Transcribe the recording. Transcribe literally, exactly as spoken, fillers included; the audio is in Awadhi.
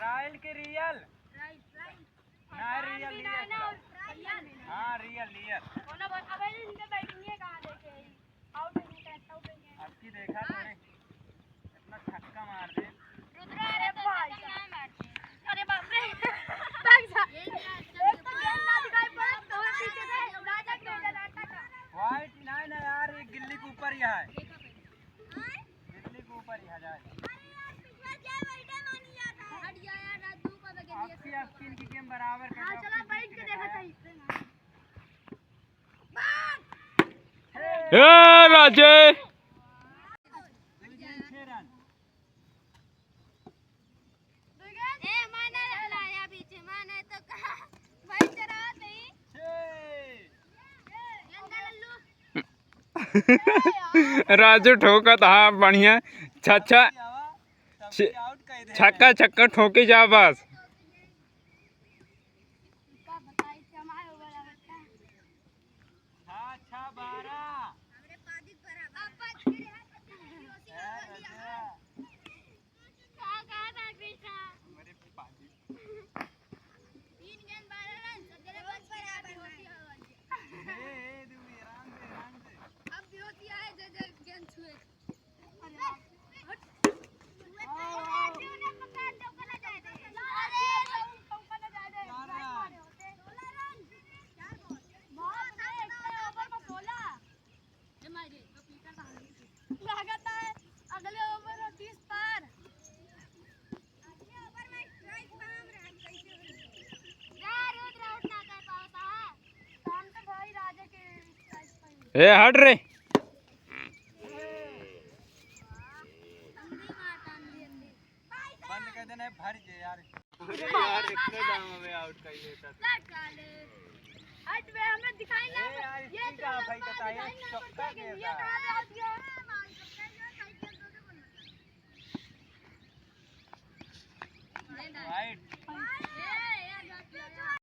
राइल के रियल? ना, रियल, रियल। हाँ, रियल, रियल। अबे इनके बैटिंग कहाँ देखे? आउट नहीं करता, आउट नहीं है। अब की देखा तूने? इतना छक्का मार दे। रुद्रा, अरे भाई साहब। अरे बाप रे। भाग जा। एक तो गेंद ना दिखाई पड़त, तो पीछे से राजा के राजा का। वाइट नहीं ना यार, ये गिल्ली के ऊपर ही है। गिल्ली के ऊपर ही है, जा। हट जा यार, राजू को बगे दिए। आपकी, आपकी इनकी गेम बराबर कर हाँ, दो, चला, आपकी बैठ के देखा था। ए राजे। ए, माने लाया बीच में, माने तो कहा, भाई चरा नहीं। गेंद डाल लू। राजू ठोकत हा बढ़िया, छक्का, छ-, छक्का, छक्का ठोकी जा बस। का बताई, कमाए हो गया बेटा। छा, छा, बारह। हमरे पादिक बराबर। अब बच के रहा, पता नहीं, ओसी ए, में बोल दिया। रजवा। का, का ना बेटा? हमरे पादिक। तीन गेंद बारह रन, सब जने बच के रहा, बराबर होती है। ए, ए, दू, आराम से, आराम से। अब भी होती है, जे, जे गेंद छुए। लागत है अगले ओवर में तीस पार। ए, हट रे। बंद कर देना, भर जे यार। अरे यार, इतने दाम हमें आउट का ये था। हट बे, हमें दिखाई ना। ए यार, ये इसकी तो क्या भाई लगता है, बताए, दिखाई ना चौका पड़ता है कि कैसा? ये कहाँ पे आउट किया?